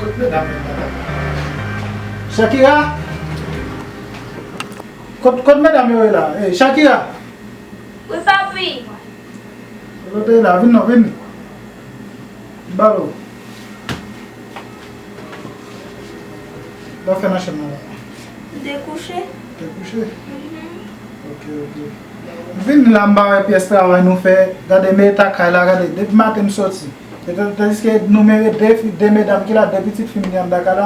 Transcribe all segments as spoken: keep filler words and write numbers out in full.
Kot medam yo la? Shakira? Kot, kot medam yo ye la? Ey, Shakira! Wi, papi. Kote w te ye la? Vin non, vin. Balo. Sa w fè nan chanm nan la? M te kouche. Te kouche? Mhm. Ok, ok. Vin la, m pa wè pyès travay nou fè. Gade, men eta kay la, gade, depi maten m soti. E tan-, tandiske nou menm de fi, de medam ki la, de pitit fi m gen anndan kay la,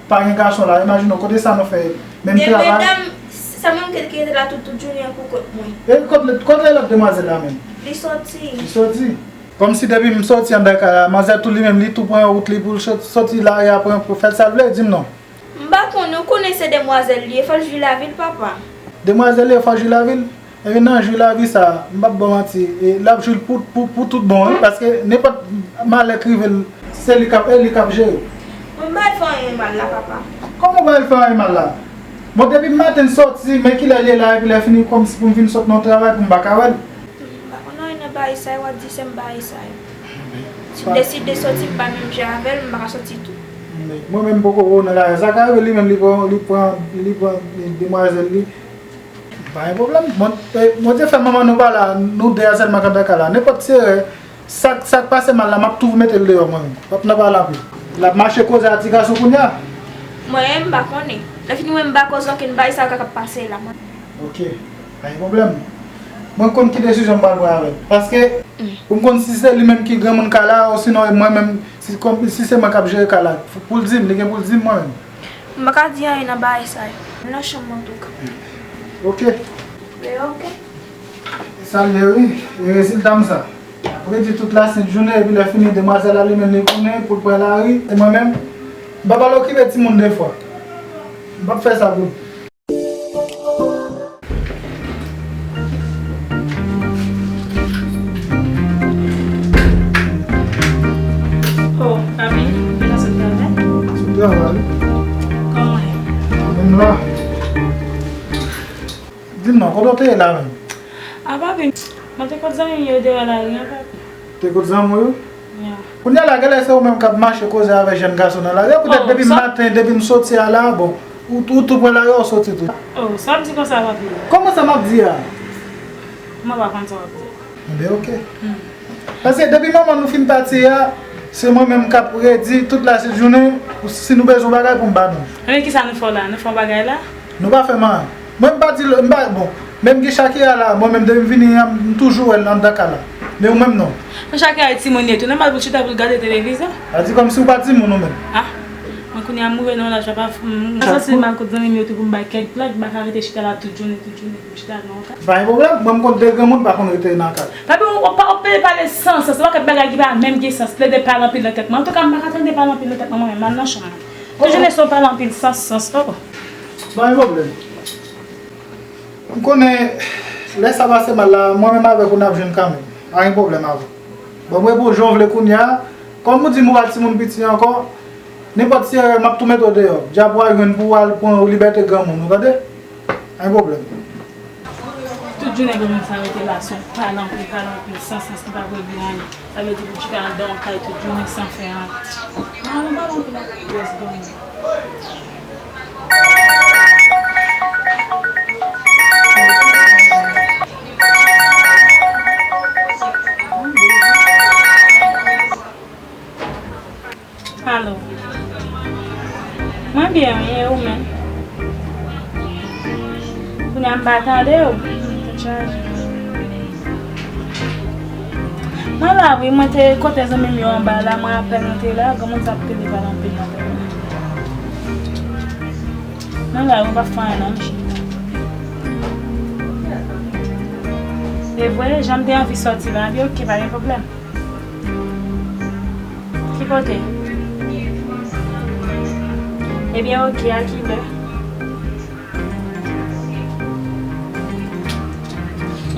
pa gen gason la. Imajine w, kote sa nou fè menm travay. De medam, sa menm ki, ki rete la tout, tout jounen an pou kont mwen. E kot, kot lòt demwazèl la menm? Li soti. Li soti? Kòmsi depi m soti anndan kay la, manzè tou li menm, li tou pran wout li pou l sot-, soti lari a, pran, pou fè sa l vle, di m non. M pa konnen, ou konnen se demwazèl li ye, fò l jwi lavi l, papa. Demwazèl li ye, fò l jwi lavi l? Ebyen, nan jwi lavi sa, m p ap ba w manti, e, l ap jwi l pou, pou, pou tout bon, wi, paske nenpòt malè k rive l, se li k ap, e li k ap jere. Mwen m pa al fè anyen mal la, papa. Kòman w pa al fè anyen mal la? Bon, depi maten l soti, men kilè l ye la, epi lè fini, kòmsi pou m vin sot nan travay, pou m pa ka wè l. M pa konn anyen nan bagay sa yo, w ap di se m bagay sa yo. Si m deside soti, m pa menm jan avè l, m pa ka soti tou. Men mwen menm poko wè w nan lari. Sa ka rive li menm li pran, li pran, li pran demwazèl li. Pa gen pwoblèm. Bon, e, Bondye fè manman nou pa la, nou de a sèlman k anndan kay la. Nenpòt se sa, sa k pase mal la, m ap tou mete l deyò mwen menm. P ap nan pale anpil. L ap mache koze a ti gason kounye a. Mwen menm m pa konnen. Lè fini mwen m pa koze okenn bagay sa yo k ap pase la. Ok, pa gen pwoblèm. Mwen konn ki desizyon m pral pran avè l. Paske, pou m konn si se li menm ki granmoun kay la, osinon e mwen menm, si, kòm, si se mwen k ap jere kay la, pou l di m, li gen pou l di m mwen menm. M pa ka di anyen nan bagay sa yo. M nan chanm mwen antouka. Ok. Men ok. Sa l ye wi, e rezilta m sa. Ap redi tout lasent jounen, epi lè fini, demwazèl la li menm li konnen pou l pran lari, e mwen menm, m p ap al okipe timoun de fwa. M p ap fè sa pou li. Oh, papi, ou la sot travay? Sot travay. Kòman w ye? Mwen menm la. Di m non, kote w te ye la menm? A, papi, mwen te kot zanmi m yo deyò lari a, papi. Te kot zanmi w yo? Ya. Kounye a la, genlè se ou menm k ap mache koze avèk jèn gason nan lari a. Poutèt depi maten, depi m soti a la, bon, ou, ou tou pran lari a, ou soti tou. Oh, sa w ap di konsa, papi? Kòman sa m ap di a? Mwen pa konn sa w ap di. Enben, ok. Hmm. Paske depi moman nou fin pati a, se mwen menm k ap redi tout lasent jounen, si nou bezwen bagay pou m ba nou. Ebyen, kisa nou fè w la? Nou fè yon bagay la? Nou pa fè m anyen. Mwen m pa di, m pa, bon, menm gen Shakira la, mwen menm depi m vini an, m toujou wè l anndan kay la. Men ou menm non. Men Shakira e timoun li ye tou, nòmal pou l chita pou l gade televizyon. Sa di kòmsi ou pa timoun ou menm. Ah, mwen kounye a m rive nan yon laj, papa, m, m santi m al kot zanmi m yo tou pou m bay kèk blag, m pa ka rete chita la tout jounen, tout jounen. Chita nan yon kay. Pa gen pwoblèm, mwen m konn de granmoun pa konn rete nan kay. Papi, w, w pa, w ap pale, pale san sans, se yon pakèt bagay ki pa menm gen sans, plede pale anpil nan tèt mwen. Antouka, m pa ka tande pale anpil nan tèt mwen, mwen menm, m al nan chanm mwen. Tout jounen se yon pale anpil sans, sans, oh. Pa gen pwoblèm. M konnen, lè sa pase mal la, mwen menm avèk ou n ap jwenn kanmenm. Pa gen pwoblèm avè w. Ban m reponn jan w vle kounye a. Kòm ou di m ou pa timoun piti ankò, nenpòt ti erè, m ap tou mete w deyò. Dyab ou al jwenn pou w al pran yon libète granmoun, ou tande? Pa gen pwoblèm. Tout jounen granmoun sa rete la, se yon pale anpil, pale anpil, san sans, li pa regle anyen. Sa vle di pou chita anndan yon kay tout jounen san fè anyen. Nan, nan pale anpil, anpil, granmoun. Alo. Mwen byen, wi, e ou menm? Kounye a m pa tande w. Tèt chaje. Mwen la, wi, mwen te kote zanmi m yo anba la, mwen apèn mwen te la, granmoun sa ap pede pale anpil nan tèt mwen. Mwen la, wi, m pa fè anyen non, m chita. E vre, jan m te anvi sòti la, anvi, ok, pa gen pwoblèm. Ki kote? Ebyen, ok, a kilè?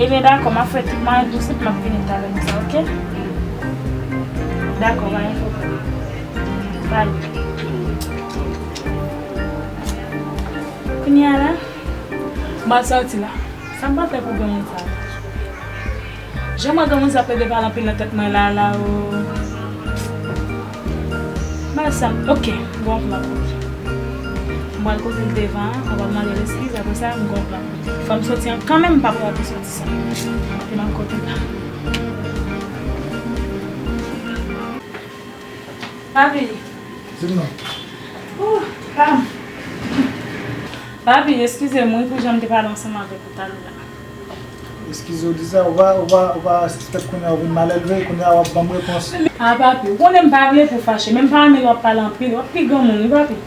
Ebyen, dakò, m ap fè tout mwayen posib, m ap vini talè konsa, ok? Dakò, pa gen pwoblèm. Bye. Kounye a la, m al sòti la. Sa m pral fè pou granmoun sa a? Jan m wè granmoun sa ap pede pale anpil nan tèt mwen la, la, o. M Sa, ok, m gon plan pou li. M pral kote l devan an, m pral mande l eskiz, apre sa, m gon plan pou li. Fò m soti an kanmenm, m pa pral pi soti san. Epi m ap kote l la. Papi. Di m non. Ouh, pa. Papi, eskize m wi pou jan m te pale ansanm avèk ou talè la. Eskize w di sa, ou pa, ou pa, ou pa sispèk kounye a ou vin malelve, kounye a w ap ban m repons. A papi, ou konnen m pa vle pou fache, men m pa renmen lè w ap pale anpil, w ap pi granmoun wi papi.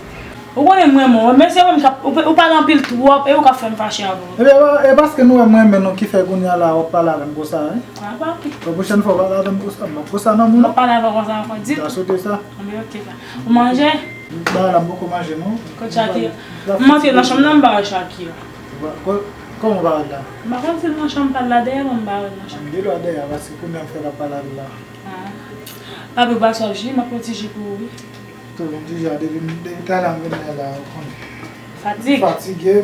Ou konnen m renmen w, men se ou menm k ap, ou, ou pale anpil twòp, e ou k ap fè m fache avè w. Ebyen, e paske nou wè m renmen nou ki fè kounye a la w ap pale avè m konsa, wi. A papi. Bon, pwochèn fwa w pale avè m konsa, m ap konsa nan moun. M ap pale avè w konsa ankò ditou. M ta swete sa. Anben ok la. Ou manje? Bagay la m poko manje non. Kot Shakira? M antre nan chanm nan m pa wè Shakira. Kòman w pa wè l la? M pa konn si l nan chanm pa l la dèyè, men m pa wè l nan chanm. M gen dwa dèyè a, paske kounye a m fè l ap pale avè l la. Ah. Papi, ou pa swaf ji? M ap pran ti ji pou ou wi. Tou vin di ja depi m, depi talè a m vin la, la, ou konnen. Fatig. Fatige.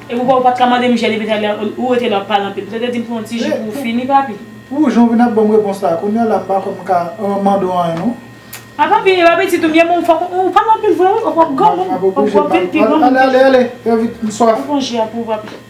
Epi ou pa, ou pa t ka mande m jè depi talè a, ou rete la w ap pale anpil. Poutèt te di m pran yon ti ji pou ou fini, papi. Pou jan w vin ap ban m repons la, kounye a la m pa kwè m ka, euh, mande w anyen non. A papi, e pa pitit ou m ye, men fòk ou, ou pale anpil vre wi, ou p ap granmoun, ou p ap vin pi granmoun. Ale, ale, ale, fè vit, m swaf. Ou pran ji a pou ou, papi.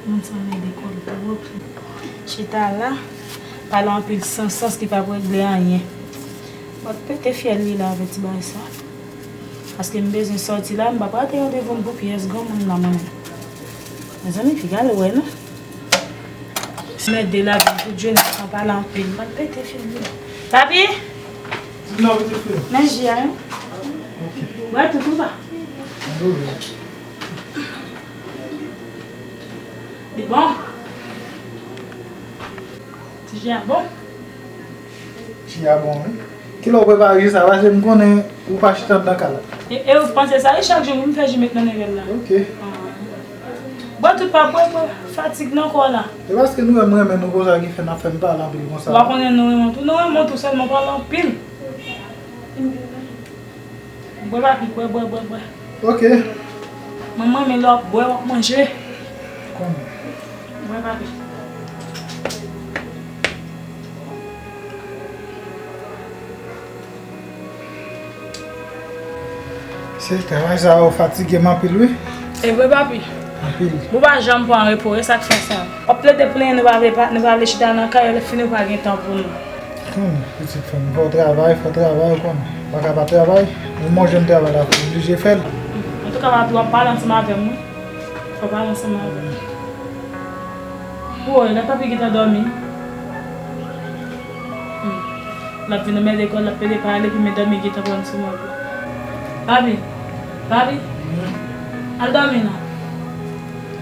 Moun sa mède kò l twòp. Chita la, pale anpil san sans ki p ap regle anyen. M ap pete fyèl li la avèk ti bagay sa. Paske m bezwen sòti la, m p ap rate randevou m pou pyès granmoun nan mwen menm. Mezanmi, fi gade wè non. Mède la vin tout jounen san pale anpil. M ap pete fyèl li. Papi! Di non, pitit fi. Men ji a, wi. Ok. Bwè tout ou pa? Mwen dwe. Li bon? Ti ji a bon? Ji a bon, wi. Kilè w prepare ji sa? Paske m konnen ou pa chita anndan kay la. E, e ou panse sa, e chak jou m fè ji met nan nevèl la. Ok. Ah. Bwè tout pa bwè, bwè. Fatig nan kò la. E paske nou wè m renmen nou konsa ki fè n ap fè m pale anpil konsa. Ou pa konnen nou renmen w tou. Nou renmen w tou sèlman pale anpil. Bwè papi, bwè, bwè, bwè, bwè. Ok. Mwen, mwen, men lè w ap bwè, w ap manje. Konnen. Bwè papi. Se travay sa yo fatige m anpil wi. E vre papi. Anpil. Ou pa janm pran repo, e sa k fè sa. W ap plede plenyen nou pa vle pa, nou pa vle chita nan kay, lè fini ou pa gen tan pou nou. Konnen, pitit fanm, fò w travay, fò w travay, ou konnen. Pa ka pa travay, ou manje yon travay la, ou oblije fè l. Antouka, papi, w ap pale ansanm avè m, wi. Fò w pale ansanm avè m. Woy, lè papi gentan dòmi. Hmm. L ap vin nan mèt lekòl, l ap pede pale, epi men dòmi gentan pran sou mwen. Papi, papi, al dòmi non.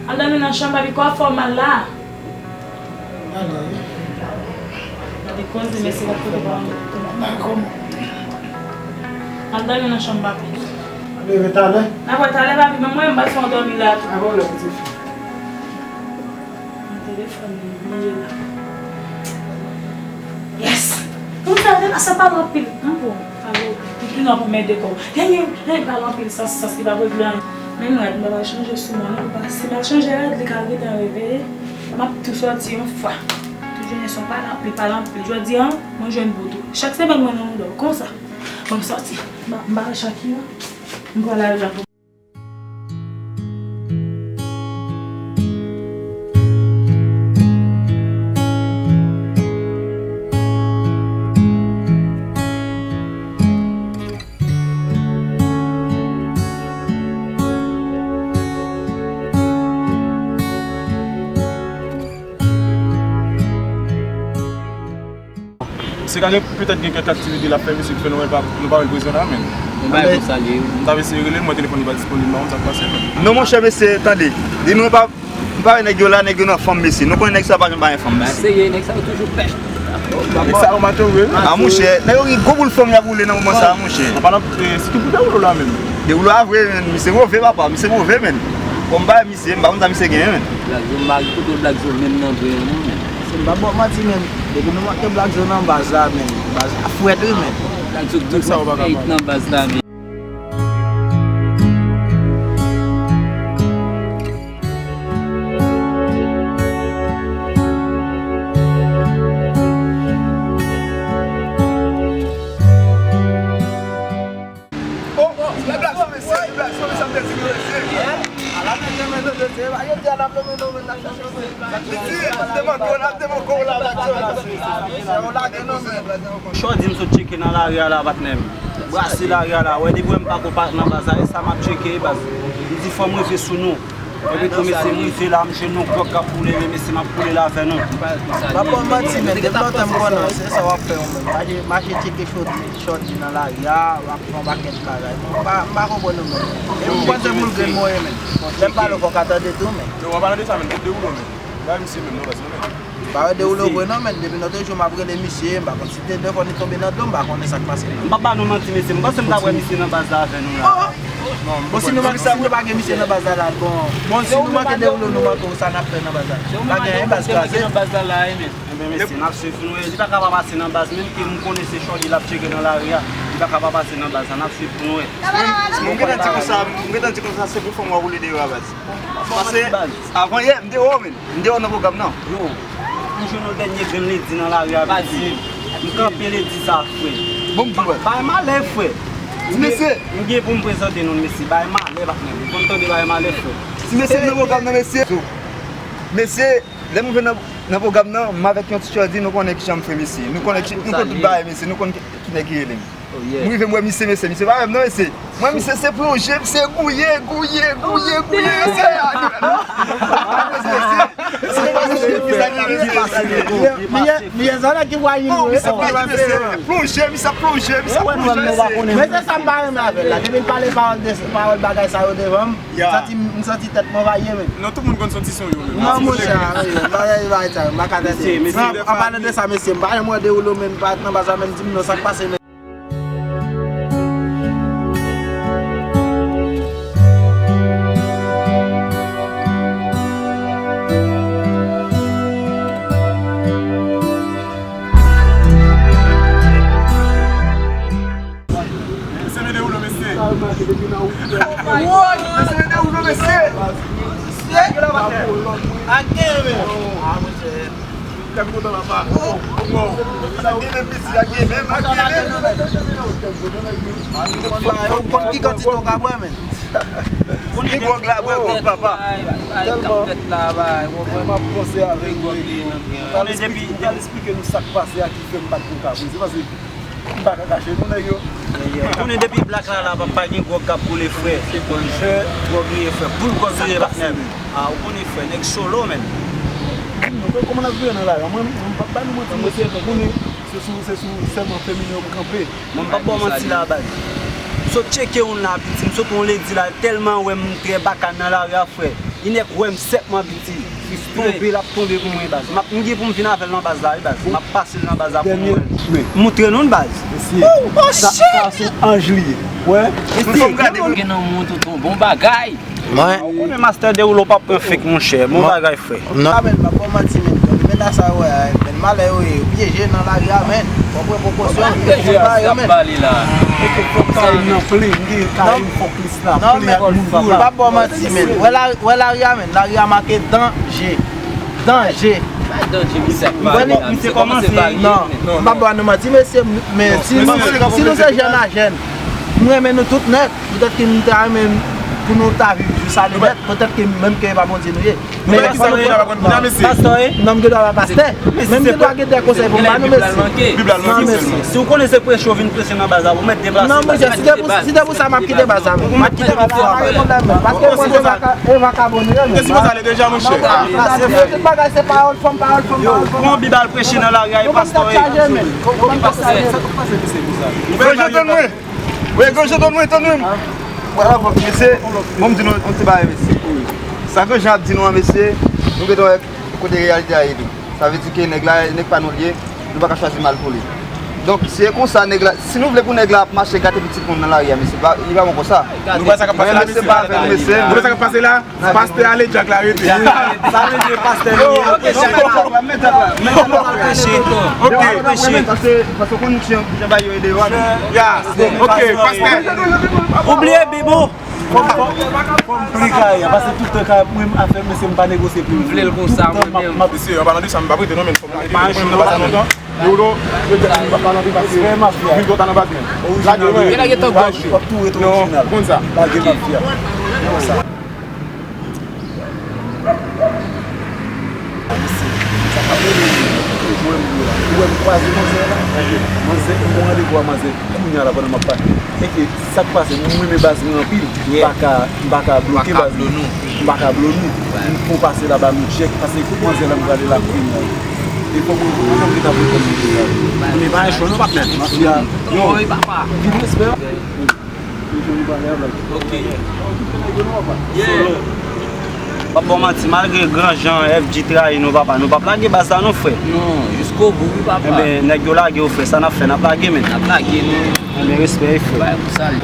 Al dòmi nan chanm, papi, kò ap fè w mal la. Gade koze, mesye, l ap kote pa anyen. Al dòmi nan chanm papi. Leve talè. N ap wè talè, papi, men mwen, m pral fè yon dòmi la tou. Pa pwoblèm, pitit fi. Nan telefòn li, li ye la. Yes! Moun sa, sa pale anpil. M bon. Alo, pipi nan pou mèt de kò. Dènye, dènye pale anpil sans, sans li pa regle anyen. Men m rèd, m pa pral chanje sou mwen non, paske si m al chanje rèd, li ka gentan reveye. M ap tou sòti yon fwa. Tout jounen se yon pale anpil, pale anpil. Jodi a, mwen jwenn bout ou. Chak semèn mwen nan moudòw, konsa. Bon, m sòti. M pa, m pa wè Shakira. M pral al la. Misye ka gen, petèt gen kèk aktivite l ap fè, mesye, ki fè nou pa, nou pa wè l prezan la, men. Yon bagay konsa l ye, wi. M t ap eseye rele l, mwen telefòn li pa disponib, m pa konn sa k pase, men. Non, monchè, mesye, tande. Di nou pa, m pa wè nèg yo la, nèg yo nan fanm, mesye. Nou konnen nèg sa pa janm pa gen fanm, mesye. Serye, nèg sa yo toujou pè. Nèg sa yo mate, wi. A, monchè, nèg yo gen gwo boul fanm y ap woule nan moman sa, monchè. An palan, e, sitou pou dewoulo la menm. Dewoulo a vre, men, misye move, papa, misye move, men. Bon, m pa wè misye, m pa konn sa misye genyen, men. Black Zone, m pa kote Black Zone menm nan vre, non, men. Se m pa ba w manti, men. Depi nou manke Black Joe nan baz la, men, baz la frèt wi, men. Black Joe tou fèt nan baz la, men. Chòdi m sot tcheke nan lari a la, patnè m. Brase lari a la. Wè, depi wè m pako pa nan baz la, e sa m ap tcheke, baz. M di fò m rive sou nou. Epi tou, mesye, m rive la, m jwenn yon gwòg k ap boule, men mesye, m ap boule l avè nou. Pa ba w manti, men, depi lontan m konnen w, se sa w ap fè, w menm. Mache, mache tcheke chòdi, chòdi nan lari a, w ap fè yon pakèt bagay. Mwen, m pa, m pa konprann ou, men. E m panse boul grenn mwen ye, men. Lè m pale w, fò w ka tande tou, men. Non, w ap pale de sa, men, de ou, men. Ba misye menm, non, baz, non, men. Pa wè dewoule w vre non, men, depi lòt jou m ap rele misye, m pa konn si te lè fò li tonbe nan dlo, m pa konnen sa k pase. M p ap ba nou manti, mesye, m panse m ta wè misye nan baz la avè nou la. Bon, si nou, si nou pa gen misye nan baz la, la, bon. Bon, si nou manke dewoule w, nou manke w, sa n ap fè nan baz la? Pa gen anyen, baz kraze. Enben, mesye, n ap swiv pou nou wè. Li pa ka pa pase nan baz, menm ke m konnen se chòdi l ap tcheke nan lari a. Li pa ka pa pase nan baz la, n ap swiv pou nou wè. Mwen, mwen gentan di konsa, mwen gentan di konsa, se pou fanm w ap woule deyò a, baz. Paske, avan yè, m te wè w, men. M te wè w nan pwogram nan. Yo, m jwenn yon dènye grenn ledi nan lari a, piti. M kanpe ledi sa, frè. Bon, m di wè. Bay malè, frè. Ti mesye. M gen pou m prezante nou, mesye. Bay malè, patnè. M konn tande bay malè, frè. Ti mesye, m nan pwogram nan, mesye. Mesye, lè m rive nan, nan pwogram nan, m avèk yon ti chòdi, nou konnen kijan m fè, mesye. Nou konnen ki, nou konn tout bagay, mesye. Nou konn ki, ki nèg ki rele m. M rive, m wè misye, mesye, misye pa wè m non, mesye. Mwen, misye, se plonje, misye gouye, gouye, gouye, gouye, mesye. Misye, misye, zòn ki vwayi nou, misye plonje, misye plonje, misye plonje, mesye. Men se sa m pa renmen avè l la. Depi l pale pawòl de, pawòl bagay sa yo devan m, m santi, m santi tèt mwen vaye, men. Non, tout moun konn santi son yo, men. Non, monchè, bagay, bagay sa yo, m pa ka tande. An palan de sa, mesye, m pa janm wè dewoule w, men, m pa nan baz la, men, di m non, sa k pase, men. Mesye, vide ou non, mesye. Mesye, vide ou non, mesye. Mesye. Ake, men. Kèm kontan papa. Sa gen men piti, sa gen men, sa gen men. Ou konn ki kantite w ka bwè, men. Ki gwòg la bwè, gwòg papa. Tèlman, tèlman m ap panse avèk gwòg li. Ou pral esplike nou sa k pase a ki fè m pa t konn ka bwè. Se paske m pa ka kache nou, nèg yo. Ou konnen depi Black la la, pa, pa gen gwòg k ap boule, frè. Se gwòg li ye, frè. Boul gwòg li ye, patnè m. A, ou konnen, frè, nèg solo, men. Kòman n ap viv nan lari a? Mwen, mwen p ap ba nou manti, mesye, konnen se sou, se sou sèman feminen yo pou kanpe. Mwen, m p ap ba w manti la, baz. M sot tcheke youn la, piti, m sot yon ledi la, tèlman wè m trè baka nan lari a, frè. Li nèk wè m sèk mwen, piti. Tonbe, l ap tonbe pou mwen, baz. M ap, m gen pou m vin avè l nan baz la, wi, baz. M ap pase l nan baz la pou mwen. Moutre nou, baz. Mesye, sa, sa se anj li ye. Wè. Mesye, gen nan moun tout yon bon bagay. Mwen. Ou konnen Master Derulo p ap pran fake, monchè. Bon bagay, frè. Non. A, men, m ap ba w manti, men. Men, men la sa, wè, men, malè yo ye. Yo pyeje nan lari a, men. Fò pran prekosyon, fò pran yo, men. Fòk kay nan plen, gen kay fòk plis la, plen ak moun tou la. M p ap ba w manti, men. Wè la, wè lari a, men. Lari a make danje. Danje. Danje, misye ap pale la, misye kòmanse. Non, m p ap ba nou manti, mesye, men si nou, si nou se jèn a jèn, m renmen nou tout nèt. Poutèt ke m ta renmen pou nou ta viv jis ale nèt, poutèt ke menm ke e pa Bondye nou ye. Men pastè, non, m gen dwa pa pastè. Men m gen dwa gen de konsèy pou m ba nou, mesye. Non, mesye. Si w konnen se preche w vin preche nan baz la, ou mèt deplase. Non, monchè, si te pou, si te pou sa, m ap kite baz la, men. M ap kite baz la, pa gen pwoblèm, men. Paske mwen se vaka-, e vakabon nou ye, men. Ou te sipoze ale deja, monchè. Tout bagay se pawòl fanm, pawòl fanm, pawòl fanm. Yo, pran Bib al preche nan lari a, e pastè. Ou pa m tèt chaje, men. Ou pa m tèt chaje. Ou pa m tèt chaje. Wi, Gran Jan, tann mwen. Wi, Gran Jan, tann mwen, tann mwen. Vwala, bon, mesye, bon, m di nou yon ti bagay, mesye. Sa Gran Jan ap di nou an, mesye, nou gentan wè kote reyalite a ye tou. Sa vle di ke nèg la, nèg pa nou l ye, nou pa ka chwazi mal pou li. Donk, si e konsa, nèg la, si nou vle pou nèg la ap mache gate pitit moun nan lari a, mesye, pa, li pa bon konsa. Nou wè sa k ap pase la, mesye. Nou wè sa k ap pase la? Pastè ale, djak la rete. Sa vle di pastè li. Ok, djak la. Mèt djak la. Mèt djak la. Ok. Paske, paske konn jan bay yo ede yo. Ya. Ok, pastè. Ou bliye Bib ou? Fò m, fò m, fò m pli kay, paske tout tan kay pou m afè, mesye, m pa negosye pou m. M vle l konsa, mwen menm. Mesye, an palan de sa, m pa prete non, men fò m pa yon chou nan pa sa lontan. Yo, yo, yo, m pa nan pi paske vin kontan nan bagay. Lage mwen. Lage tank gòj. W ap tou rete orijinal. Konn sa. Lage mafya. Konsa. Sa pa mele li. Ou wè m kwaze manzè la. Manzè, m gon randevou a manzè kounye a la pandan m ap pale. Enke, sa k pase, m renmen baz mwen anpil. M pa ka, m pa ka bloke baz mwen. M pa ka blo nou. M fon pase la ba nou tchèk, paske kout manzè la m prale la kounye a. E fò mwen, mwen menm ki t ap reponn mwen deja. Men pa enchon non, patnè. Mafya. Yo, vin respè. Ok. Yeah. M ap ba w manti, malgre gran jan F G trayi nou, papa, nou p ap lage baz la non, frè. Non, jiskobou, wi, papa. Enben, nèg yo lage yo, frè, sa n ap fè, n ap lage, men. N ap lage, non. Enben, respè, wi, frè. Bay pou sa, li.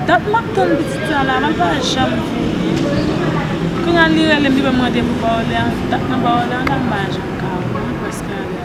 Dat m ap tann pitit sa la, men l pa janm vini. Kounye a li rele m, li ban m randevou Bawolè, dat nan Bawolè an la, m pa janm ka wè l, mwen prèske ale.